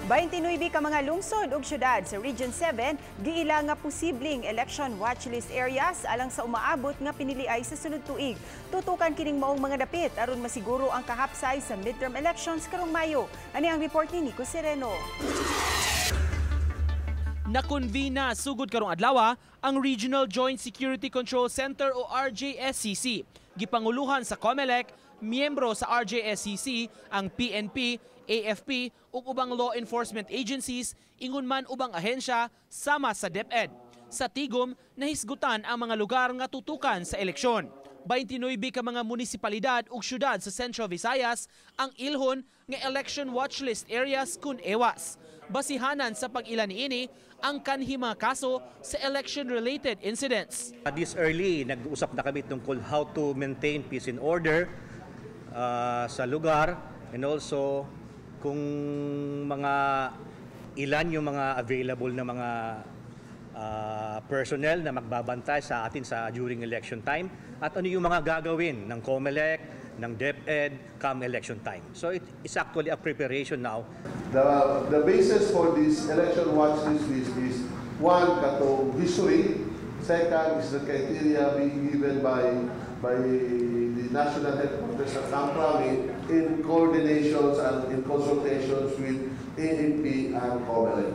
29 ka mga lungsod ug syudad sa Region 7 giila nga posibleng election watchlist areas alang sa umaabot nga piniliay sa sunod tuig. Tutukan kining maong mga dapit aron masiguro ang kahapsay sa midterm elections karong Mayo. Ani ang report ni Nico Sereno. Nakonvene na sugod karong adlaw ang Regional Joint Security Control Center o RJSCC. Gipanguluhan sa COMELEC, miyembro sa RJSCC ang PNP, AFP ug ubang law enforcement agencies, ingon man ubang ahensya sama sa DepEd. Sa tigom, nahisgutan ang mga lugar nga tutukan sa eleksyon. 29 ka mga munisipalidad ug syudad sa Central Visayas ang ilhon nga election watchlist areas kun EWAS. Basihanan sa pag-ila niini ang kanhi mga kaso sa election-related incidents. This early, nag-usap na kami tungkol how to maintain peace and order sa lugar and also kung mga ilan yung mga available na mga personnel na magbabantay sa atin sa during election time at ano yung mga gagawin ng COMELEC, ng DepEd come election time. So it is actually a preparation now. The basis for this election watch list is one, katong history. Second is the criteria being given by the national headquarters at Camp Crame in coordinations and in consultations with AFP and COMELEC.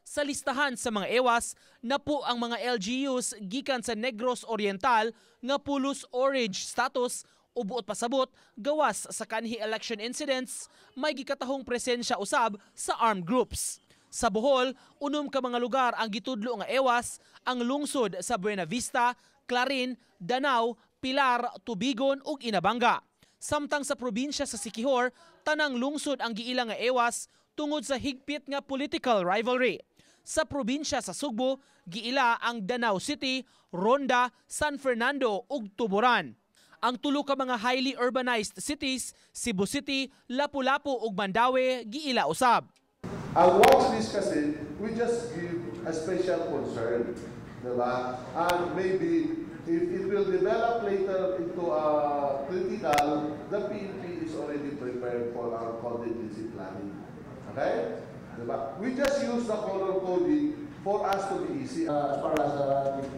Sa listahan sa mga EWAS, napo ang mga LGUs gikan sa Negros Oriental nga pulos orange status o buot pasabot gawas sa kanhi election incidents, may gikatahong presensya usab sa armed groups. Sa Bohol, unom ka mga lugar ang gitudlo nga EWAS, ang lungsod sa Buena Vista, Clarin, Danao, Pilar, Tubigon ug Inabanga. Samtang sa probinsya sa Siquijor, tanang lungsod ang giila nga EWAS tungod sa higpit nga political rivalry. Sa probinsya sa Sugbo, giila ang Danao City, Ronda, San Fernando ug Tuburan. Ang tulo ka mga highly urbanized cities, Cebu City, Lapu-Lapu ug Mandaue, giila usab. Ang watch list kasi, we just give a special concern. Diba? And maybe if it will develop later into a critical, the PNP is already prepared for our contingency planning. Okay? Diba? We just use the color coding for us to be easy. As far as the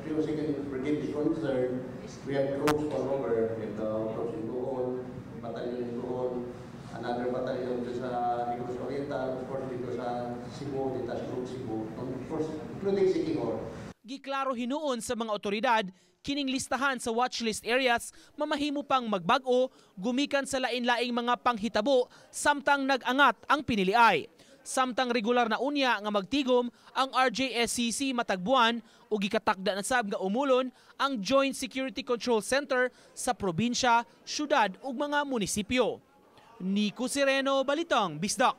302nd Brigade is concerned, we have troops all over. We have troops in Bohol, battalion in Bohol, another battalion dito sa Negros Oriental, of course dito sa Cebu, Detached Group Cebu, and of course including Siquijor. Giklaro hinuon sa mga otoridad, kining listahan sa watchlist areas mamahimo pang magbag-o gumikan sa lain-laing mga panghitabo samtang nag-angat ang piniliay. Samtang regular na unya nga magtigom ang RJSCC matag buwan ug gikatakda na sab nga umulon ang Joint Security Control Center sa probinsya, syudad ug mga munisipyo. Nico Sereno, Balitang Bisdak.